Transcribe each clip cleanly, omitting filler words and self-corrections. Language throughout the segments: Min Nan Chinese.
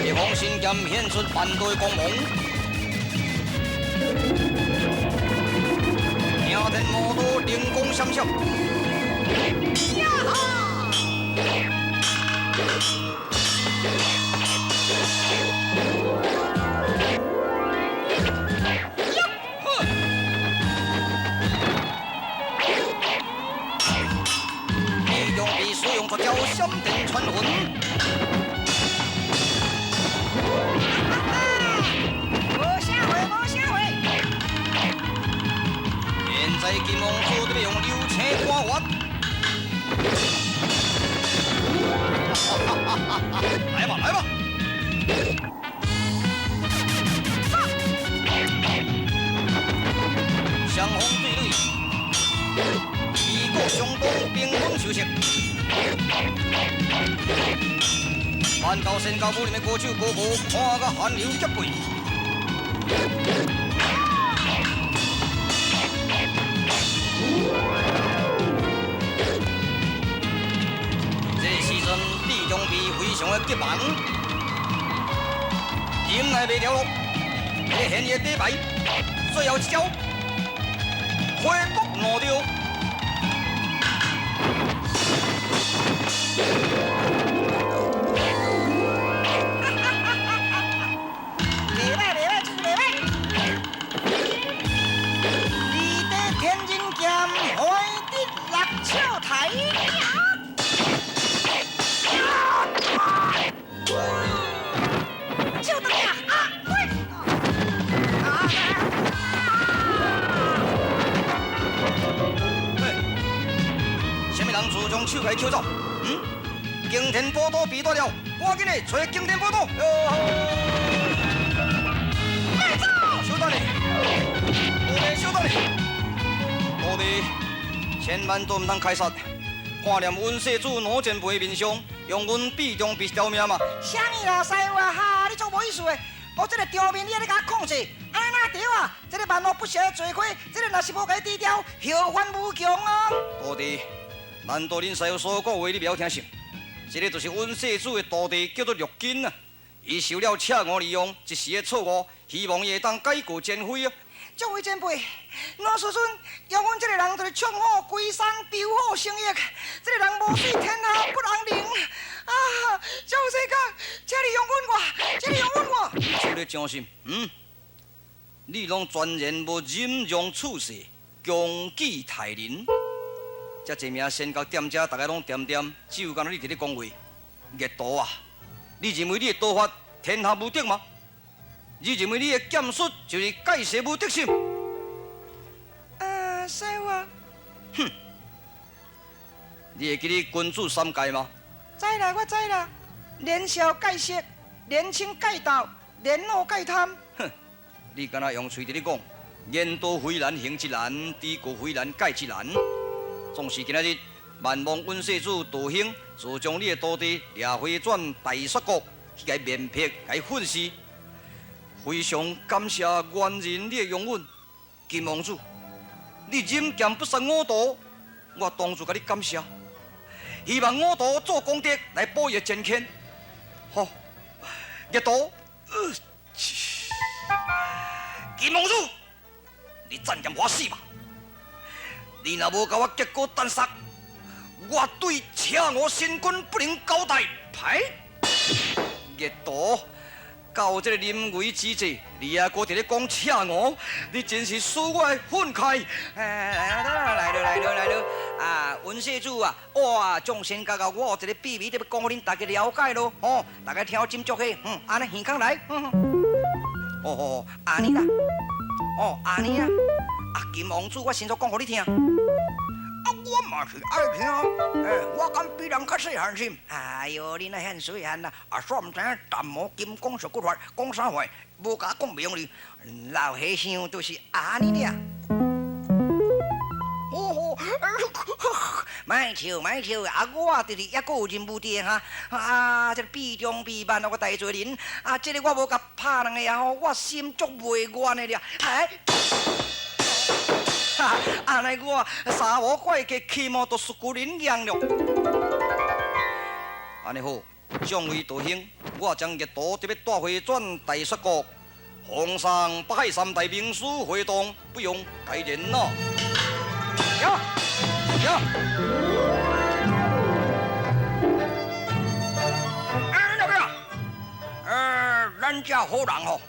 烈風神劍顯出萬道的光芒，驚天魔刀靈光閃閃。呀哈！你用必使用絕招閃電穿雲。無啥話，無啥話。現在金王子得欲用流星趕月。來吧，來吧。雙方對壘，旗鼓相當，兵分秋色。萬教仙教武林的高手高高，看甲汗流浹背。這時陣，李長飛非常的急忙，忍耐袂牢咯，這個現伊的底牌，最後一招，回復五條。袂歹袂歹，真是袂歹。你在天人劍，回得六尺台。手倒去啊！喂！嘿，啥物人自将手共伊捡走？嗯？驚天寶刀被奪了，趕緊的揣驚天寶刀。快走！稍等下，徒弟，稍等下，徒弟，千萬都毋通開殺，看念阮世主羅前輩的面相，用阮臂中臂條命嘛。啥物啦，師傅啊，哈，你足無意思的。我這個場面你按呢共我控制，按呢哪對啊？這個萬惡不赦的罪魁，這個若是無共伊除掉，後患無窮啊！徒弟，難道恁師傅所講話你袂曉聽是？這個就是阮世主的徒弟，叫做陸金啊。伊受了赤吳利用，一時的錯誤，希望伊會當改過前非啊。這位前輩，老師尊，用阮這個人就是唱好歸山，標好生意，這個人無對天下不安寧啊！張世剛，請你容忍我，請你容忍我。你做咧真心，嗯？你攏全然無忍讓處世，強己待人。遮濟名仙甲店家，逐个攏恬恬，只有干焦你佇咧講話，熱度啊！你認為你的刀法天下無敵嗎？你認為你的劍術就是蓋世無敵心？啊，師傅啊！哼！你會記得君子三戒嗎？知啦，我知啦。年少戒色，年輕戒鬥，年老戒貪。哼！你敢若用喙佇咧講，言多非難，行之難；知過非難，改之難。總是今仔日，萬望阮世主道興，就將你的徒弟掠回轉大雪國，去共伊面壁，共伊訓示。非常感謝元人你的容忍，金王子，你忍劍不殺五徒，我當作共你感謝。希望五徒做功德來保伊的前愆。好，熱徒，金王子，你暫劍我死吧！你若無共我結果單殺，我對赤吳神君不能交代。歹，熱徒，到這個臨危之際，你猶閣佇咧講赤吳，你真是使我的憤慨。哎，來來來來來來，啊，溫世主啊，哇，眾仙閣甲我有一個秘密，得欲講予恁大家了解咯，吼，大家聽我斟酌下，嗯，按呢耳孔來，嗯，哦哦，按呢啦，哦，按呢啦，啊，金王子，我先做講予你聽。啊，我嘛是愛聽，欸，我敢比人較細漢心。哎喲，你若遐細漢啦，啊，煞毋知影淡毛金剛石骨法講啥話，無共我講袂用哩。老和尚就是按呢爾。哦，莫笑莫笑，啊，我就是猶閣有任務佇哈，啊，這個臂中臂萬那個大罪人，啊，這個我無共拍兩下吼，我心足袂願的了，哎。按呢我三無怪客起碼都輸骨林樣了。按呢好，众位道兄，我将热图特别带回转大雪国，奉上北海三大名师会动，不用改言咯。呀呀！哎，那个，咱这好人吼，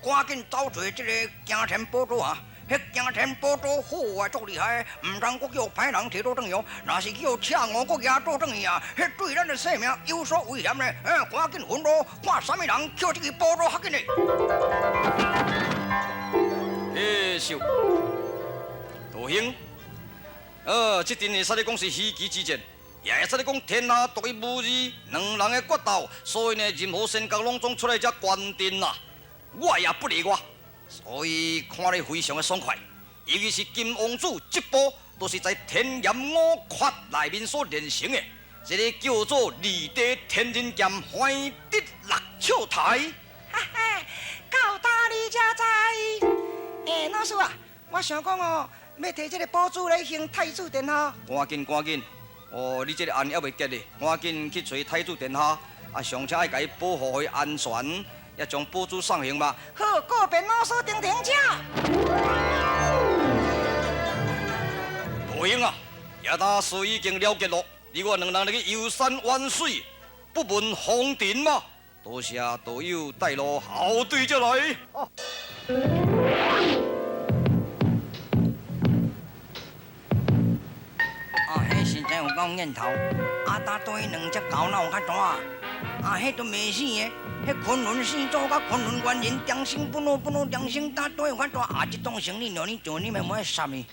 赶紧走找这个惊天宝珠啊！彼惊天宝珠好啊，足厉害，毋通阁叫歹人提倒转去哦。若是叫赤五阁举倒转去啊，彼对咱的性命有所危险呢。赶紧分路，看啥物人捡这个宝珠较紧嘞。嘿，秀，道兄，这阵会使你讲是稀奇之战，也会使你讲天下独一无二，两人的决斗，所以呢，任何仙角拢总出来遮观阵啦，我也不例外。所以看你非常的爽快，尤其是金王子这部都是在天炎五缺内面所练成的，这个叫做二地天人剑怀德六尺台。哈哈，到今你才知。欸，老师啊，我想讲哦，欲提这个宝珠来行太子殿下。赶紧赶紧，哦，你这个案还未结呢，赶紧去找太子殿下，啊，尚且爱共伊保护伊安全。也将宝珠送行吧。好，告别老师，停停车。道兄啊，也当事已经了结咯。你我两人入去游山玩水，不问风尘嘛。多谢道友带路，后队才来。哦。啊，彼实在有够念头。啊，当对两只狗哪有较大？啊，彼都未死的。彼昆仑始祖佮昆仑原人，长生不老，不老长生，打对有较大。啊，这档生意让你做，你嘛无爱杀伊。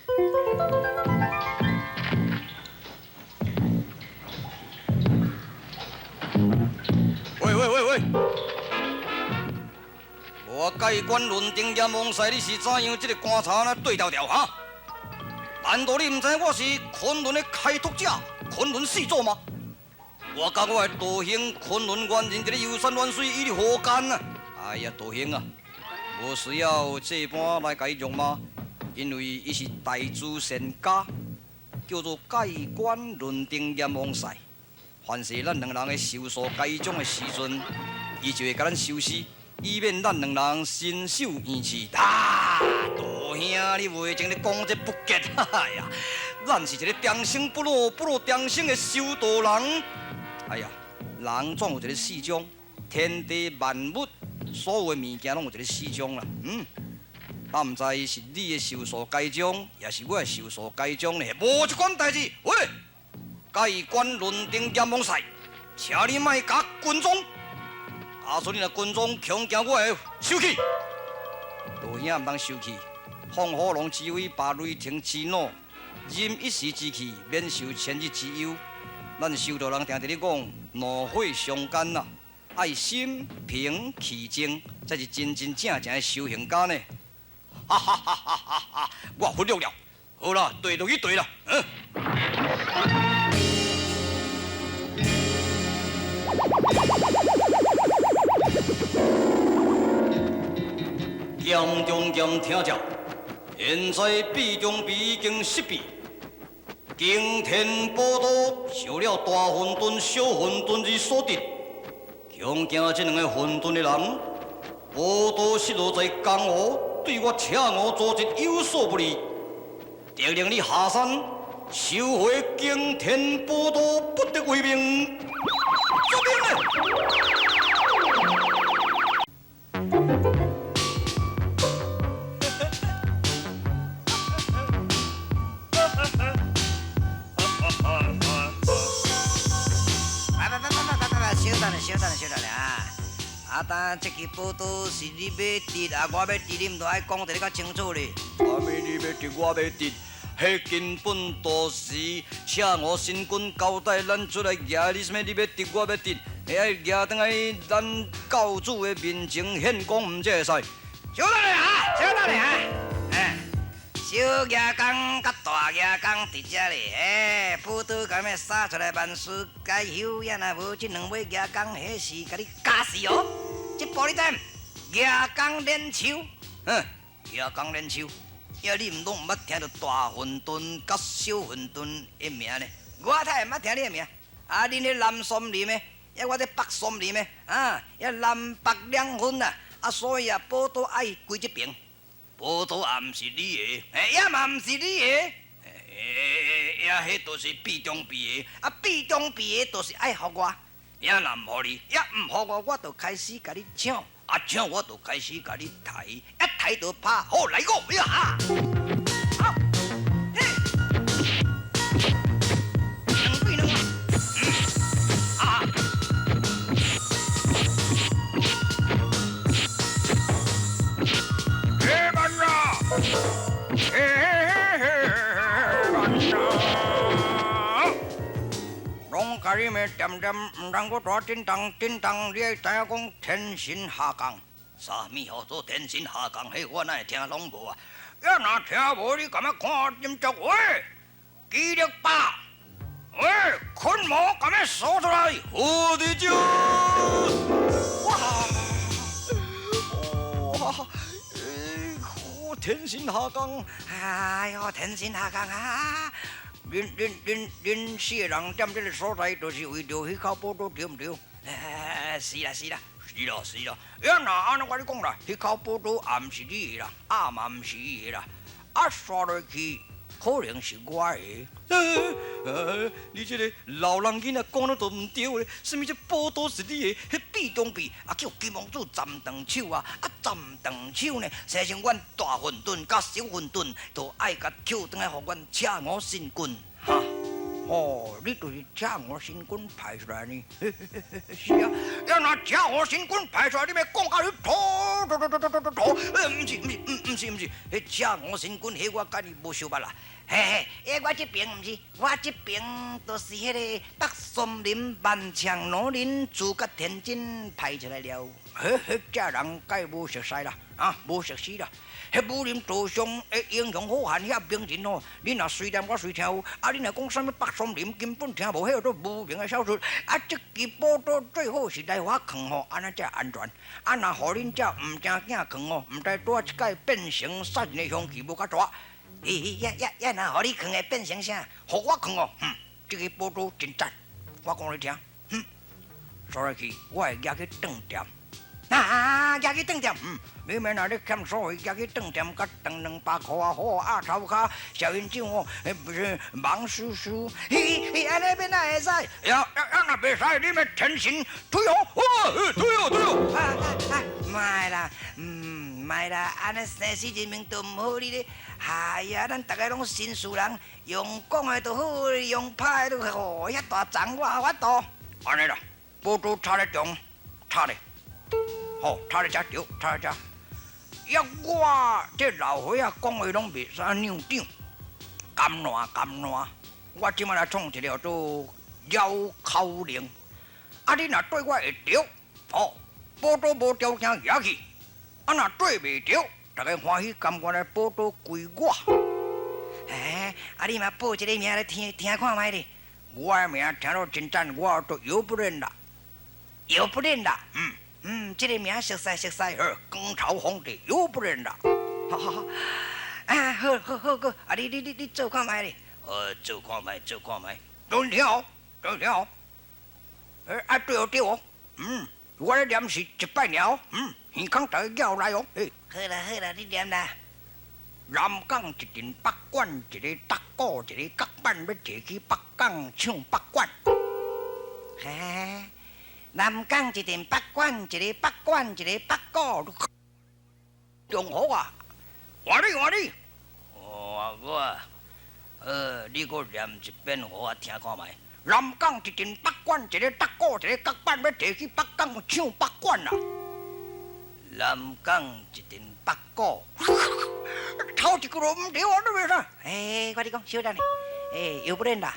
喂喂喂喂！我盖棺论定阎王赛，你是怎样这个棺材呢对调调哈？难道你毋知我是昆仑的开拓者，昆仑始祖吗？我佮我的道兄昆仑原人伫咧游山玩水，与你何干啊？哎呀，道兄啊，无需要这般来共伊辱骂，因为伊是大慈善家，叫做盖棺论定阎王赛。凡是咱两人的寿数该终的时阵，伊就会共咱收尸，以免咱两人身受冤气。啊，道兄，你话前咧讲这不洁，哎呀，咱是一个长生不老、不老长生的修道人。哎呀，人总有一个死终，天地万物所有的物件拢有一个死终啦。我毋知是你的寿数该终，也是我的寿数该终呢？无这款代志。喂，盖棺论定阎王赛，请你莫共跟踪。假使你若跟踪，恐惊我会生气。道兄毋通生气，放火龙之威，拔雷霆之怒，忍一时之气，免受千日之忧。咱修道人定定咧讲，怒火相干啦，爱心平气静，才是真真正正的修行家呢。哈哈哈哈哈哈！我忽略了，好啦，对就去对啦，嗯。剑中剑听者，现在壁中壁已经失变。惊天宝刀受了大混沌、小混沌之所得，恐惊这两个混沌的人，宝刀失落在江湖，对我赤五组织有所不利，得令你下山收回惊天宝刀，不得为命。遵命嘞！小等下，小等下啊！啊，当这支宝刀是你欲得啊，我欲得，你毋著爱讲得较清楚咧。啥物你欲得，我欲得，彼根本就是赤五神君交代咱出来举，你啥物你欲得，我欲得，会爱举转来咱教主的面前献功，毋才会使。小等下啊，小等下啊！哎，小举工佮大举工伫遮咧，哎，宝刀共欲撒出来，万事皆休矣。若无这两尾举工，彼是共你咬死哦！这步你知？举工练手，哼，举工练手，呀，你毋拢毋捌听著大混沌佮小混沌的名呢？我太毋捌听你的名。啊，恁彼南山林的，遐我這北松林的，啊，遐南北兩分啊，啊，所以啊，寶刀愛歸這邊。寶刀也毋是你的，欸，也嘛毋是你的。欸，遐彼都是畢中臂的，啊，畢中臂的就是愛予我，遐若毋予你，遐毋予我，我就開始共你搶，啊搶我就開始共你刣，一刣就拍，好來個，呀哈！好，嘿，兩對兩啊，啊。嘿慢啊，嘿嘿嘿慢啊！攏共你罵恬恬，毋通閣大震動震動，你愛知影講天神下降，啥物號做天神下降？彼我哪會聽攏無啊？遐若聽無，你敢欲看斟酌？喂，記錄吧，喂，困魔敢欲趖出來？好的就，哇，哇，天神下降，哎喲，天神下降啊！恁四个人踮這个所在，就是為著彼口寶刀，對毋對？欸，是啦是啦，是啦是啦。遐若按呢，我共你講啦，彼口寶刀也毋是你的啦，啊嘛毋是伊的啦，啊煞落去可能是我的。你這个老人囡仔講得都毋對咧，啥物這寶刀是你的？彼畢中臂啊，叫金王子斬斷手啊，啊斬斷手呢，生成阮大混沌佮小混沌，都愛共抾轉來予阮赤五神君。哈，哦，你就是赤五神君派出來呢？是啊，遐若赤五神君派出來，你欲講甲你吐吐吐吐吐吐吐，毋是毋是毋是毋是，彼赤五神君，彼我佮你無相捌啦。嘿嘿，我這邊毋是，我這邊就是彼个北松林萬長老人諸葛天真派出來了。彼彼這人該無熟似啦，啊，無熟似啦。彼武林道上的英雄好漢遐名人哦，你若隨念我隨聽有，啊，你若講啥物北松林根本聽無，彼個做無名的小說。啊，這支寶刀最好是來予我囥吼，按呢才安全。啊，若予恁這毋正囝囥吼，毋知拄仔這擺變成殺人的凶器無較大。咦，遐遐遐，若予你囥會變成啥？予我囥哦，哼，這个寶刀真讚，我講你聽，哼，煞落去我會舉去當店。啊，舉去當店，嗯，你免若咧欠所謂，舉去當店，佮當200箍啊，好鴨頭跤，小英酒哦，不是忙叔叔，嘿，嘿，按呢欲哪會使？呀呀呀，若袂使，你欲天神退哦，哦，退哦，退哦，啊啊啊，莫啦，嗯，莫啦，按呢生死人命都毋好你咧。哎呀，咱逐个攏紳士人，用講的就好，用拍的就好，遐大鏨我有法度。按呢啦，寶刀插咧中，插咧。好，插咧遮對，插咧遮。抑我這老歲仔講話攏袂使兩長，甘爛甘爛。我這擺來創一個叫做繞口令。啊，你若對我會著，哦，寶刀無條件舉去。啊，若對袂著，逐家歡喜甘願來寶刀歸我。欸，啊，你嘛報一个名來聽聽看覓咧？我的名聽了真讚，我都搖不認啦，搖不認啦。嗯。嗯，這个名熟似熟似，呵，光頭皇帝又不認啦。好好好，啊，好好好個，啊，你你你你做看覓咧？做看覓，做看覓。注意聽哦，注意聽哦。欸，啊對哦對哦，嗯，我咧念是一擺爾哦，嗯，耳孔逐家咬來哦，欸。好啦好啦，你念啦。南港一陣，北管一个竹鼓，一个角板，欲提去北港唱北管。嘿。南港一陣，北管一个北管一个北鼓，中好啊！換你換你，換我，你閣念一遍予我聽看覓。南港一陣，北管一個竹鼓，一个角板，欲提去北港唱北管啊！南港一陣北鼓，頭一句都毋對啊！你袂使。欸，我共你講，小等下，欸，又不認啦。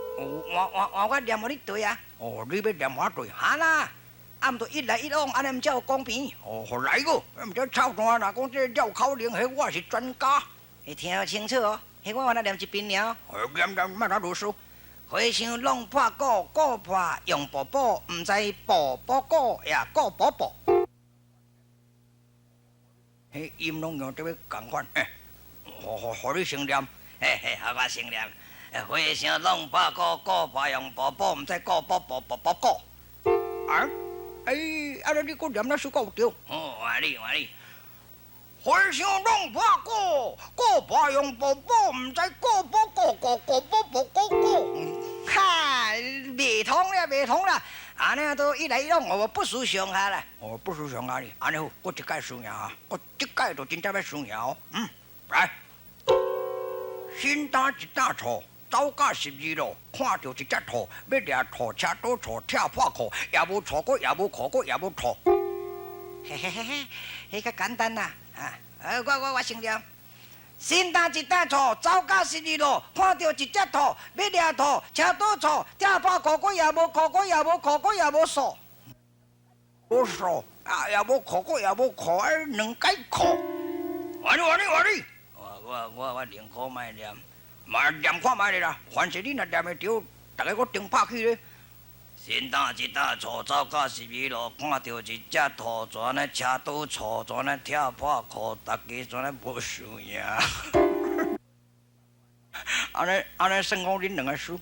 換換換，我念予你對啊！哦，你欲念我對？哈啦，啊毋著一來一往，按呢毋才有公平。哦，來個，毋知臭蛋，若講這繞口令，彼我是專家。會聽清楚哦，彼我原來念一遍爾。哦，念念，莫那囉嗦。和尚弄破鼓，鼓破用步步，毋知步步鼓也鼓步步。彼音攏用得欲仝款，欸，予予你先念，嘿嘿，予我先念。和尚弄破鼓，鼓破用步步，毋知鼓步步步步鼓。啊？哎，啊你閣念那首歌有對？哦，换你换你。和尚弄破鼓，鼓破用布布，毋知鼓布鼓鼓鼓布布鼓鼓。哈，袂通啦，袂通啦！按呢都一来一往，我不输上下啦。哦，不输上下哩，按呢好，我这届输赢啊，我这届就真正欲输赢哦。嗯，来，新担一担醋，走到十字路，看著一只兔，欲掠兔，车倒醋，拆破裤，也无醋，阁也无裤，阁也无兔。嘿嘿嘿嘿，彼较简单啦，啊，我先念。新担一担醋，走到十字路，看著一只兔，欲掠兔，车倒醋，拆破裤，阁也无裤，阁也无裤，阁也无数。无数啊，也无裤，阁也无裤，啊，两解裤。换你换你换你，我宁可莫念，嘛念看觅咧啦。凡是你若念会著，逐家阁顶拍去咧。新担一担醋，走到十字路，看著一只兔，怎呢车倒醋，怎呢拆破裤，逐家怎呢无输赢。按呢按呢算讲恁两个输，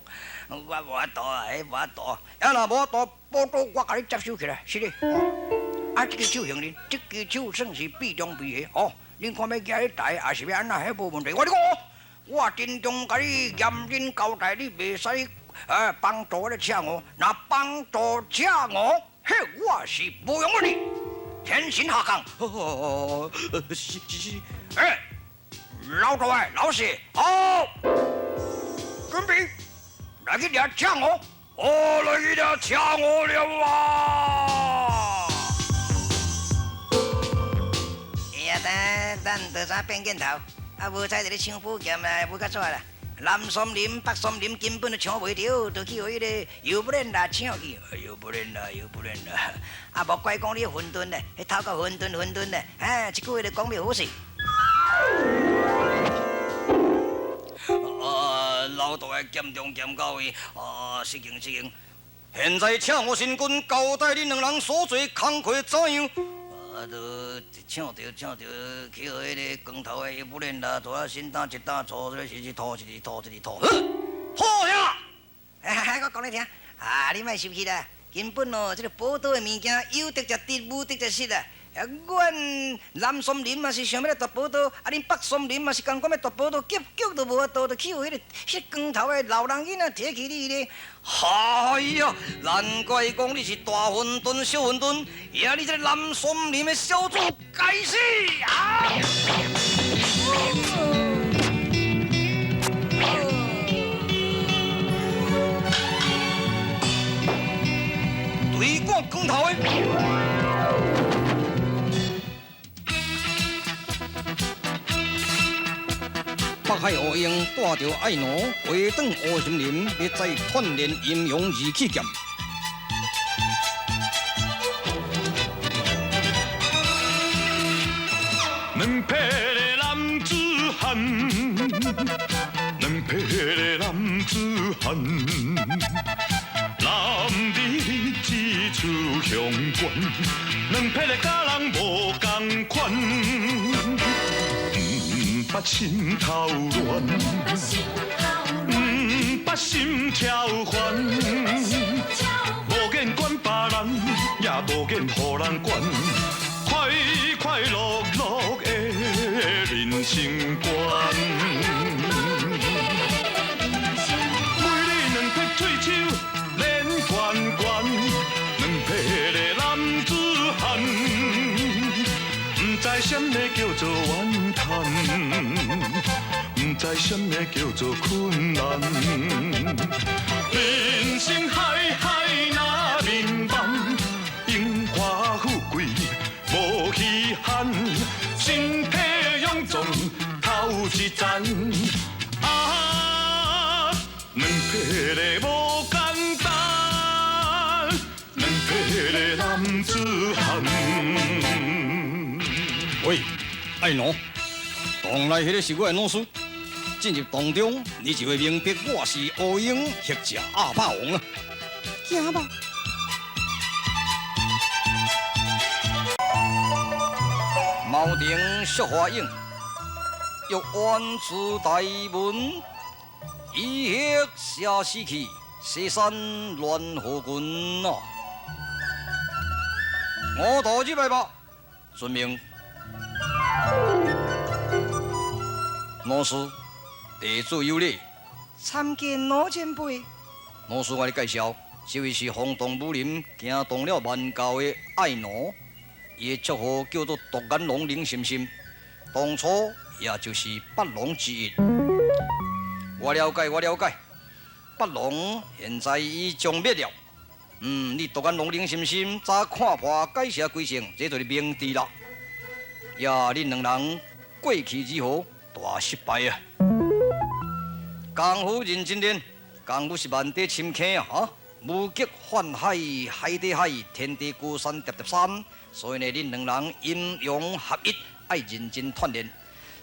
我无法度啊，彼无法度。啊若无法度，宝刀我共你接收起来，是哩。啊，这支手行恁，这支手算是臂中臂的哦。恁看欲举咧台，抑是欲按怎，彼无问题。我你讲，我郑重共你严谨交代，你袂使。哎，帮助我咧请我，若帮助请我，彼我是无用的。天神下降，是是是，哎，老大的老四，好，准备来去掠请我，哦，来去掠请我了啊！哎呀，等等，就怎变镜头？啊，无彩伫咧抢宝剑啦，无较怎啦？南松林、北松林根本就抢袂著，就去予彼个尤布莲啦抢去。尤布莲啦，尤布莲啦，啊，莫怪讲你混沌咧，彼头壳混沌混沌咧，啊，这句话就讲袂好势。啊，老大的剑中剑到位，啊，失敬失敬。现在请我神君交代恁两人所做工课怎样？啊，都抢著抢著，去予彼个光头的尤布莲啦，做啊新担一担醋，这是一吐一吐一吐，吐啥？哎，我讲你听，啊，你莫生气啦，根本哦，这个宝岛的物件有得则得，无得则失啊。啊，阮南松林嘛是想欲来夺宝岛，啊，恁北松林嘛是仝款欲夺宝岛，结局都无法度，就去予彼个彼光头的老人囡仔提去你咧。哎呀，难怪讲你是大混沌小混沌，呀，你这个南松林的小子该死啊！对赶光头的。北海乌鹰带著爱奴回转乌森林，欲再锻炼阴阳二气剑。两匹的男子汉，两匹的男子汉，男儿志出雄关，两匹的佮人无仝款。毋捌心头乱，毋捌心超烦，无言管别人，也无言予人管，快快乐乐的人生观。每日两撇喙手连关关，两撇的男子汉，毋知啥物叫做怨叹，毋知啥物叫做困难。人生海海若眠梦，荣华富贵无稀罕，身体勇壮头一层。啊，两撇的无简单，两撇的男子汉。喂，爱奴，当来彼个是我的老师，进入洞中，你就会明白我是乌鹰或者鸭霸王了。行吧。茅亭雪花影，欲挽出大门，一刻写死去，西山乱河军啊。我投入来吧，遵命。老师，地主有礼。参见老前辈。老师，我来介绍，这位是轰动武林、惊动了万教的爱奴，伊的绰号叫做独眼龙林心心，当初也就是八龙之一。我了解，我了解，八龙现在已将灭了。你独眼龙林心心早看破改邪归正，这就是明智啦。呀，恁两人过去如何？大失败啊！功夫认真练，功夫是万底深坑啊！哈，无极泛海，海底海，天地高山叠叠山。所以呢，恁两人阴阳合一，爱认真锻炼。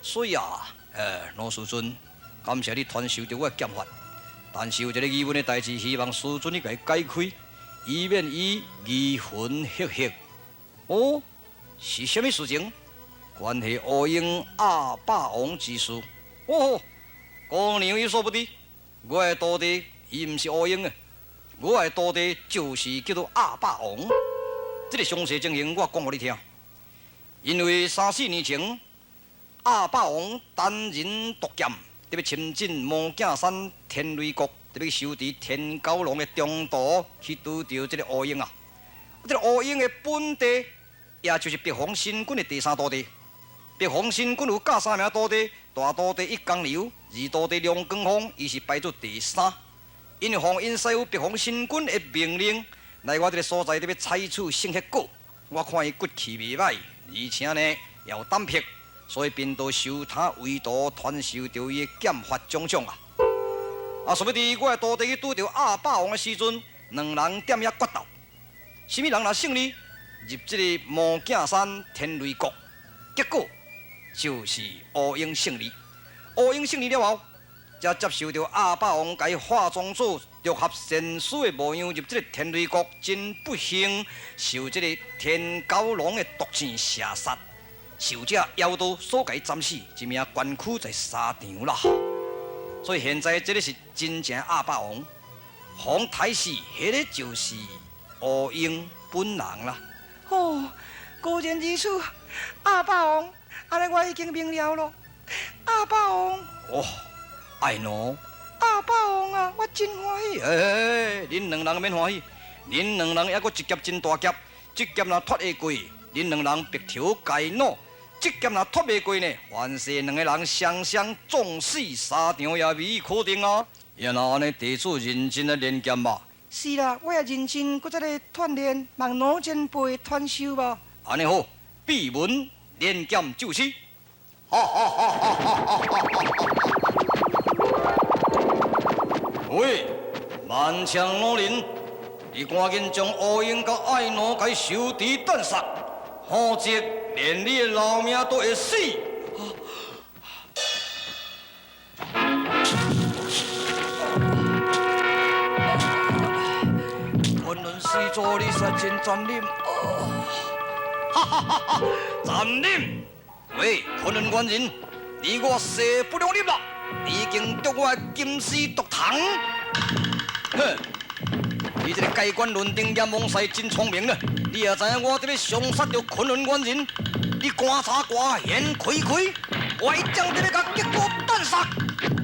所以啊，老师尊，感谢你传授著我的剑法，但是有一个疑问的代志，希望师尊你共伊解开，以免伊疑云赫赫。哦，是啥物事情？关系乌鹰鸭霸王之事。哦，姑娘有所不知，我的徒弟伊毋是乌鹰啊，我的徒弟就是叫做鸭霸王。这个详细情形我讲予你听。因为三四年前，鸭霸王单人独剑，特别亲近魔镜山天雷国，特别修持天狗龙的中途去拄著这个乌鹰啊。这个乌鹰的本地，也就是北方神君的第三徒弟。北方神君有教三名徒弟，大徒弟一江流，二徒弟梁光峰，伊是排做第三。因为奉𪜶师父北方神君的命令，来我这个所在特别采取圣血果。我看伊骨气袂歹，而且呢也有胆魄，所以贫道收他为徒，传授著伊的剑法种种啊。啊，殊不知我的徒弟去拄著鸭霸王的时阵，两人踮遐决斗，啥物人若胜利，入这个魔镜山天雷国，结果就是乌鹰胜利。乌鹰胜利了后，才接受著鸭霸王共伊化妆做六合仙师的模样入这个天雷国，真不幸受这个天狗龙的毒箭射杀，受这妖刀所共伊斩死，一命悬躯在沙场啦。所以现在这个是真正鸭霸王，洪太师，彼个就是乌鹰本人啦。哦，果然如此，鸭霸王，按呢我已经明了咯。鸭霸王，哦，爱奴，鸭霸王啊，我真欢喜。哎，恁两人免欢喜，恁两人犹阁一劫真大劫，这劫若脱会过，恁两人白头偕老；这劫若脱袂过呢，凡势两个人双双撞死沙场也未可定啊。也若按呢，地主认真来练剑吧。是啦，我也认真阁再来锻炼，望老前辈传授吧。按呢好，闭门练剑就是。喂，万强老人，你赶紧将乌鹰佮爱奴共收持断杀，否则连你的老命都会死。昆仑师祖，你实真残忍！哈哈哈哈，残忍！喂，昆仑官人，你我势不两立啦！你已经中我的金丝毒糖。哼，你这个盖棺论定阎王师真聪明了，你也知影我伫咧伤杀著昆仑官人，你棺材棺掀开开，我一将伫咧共结果断杀。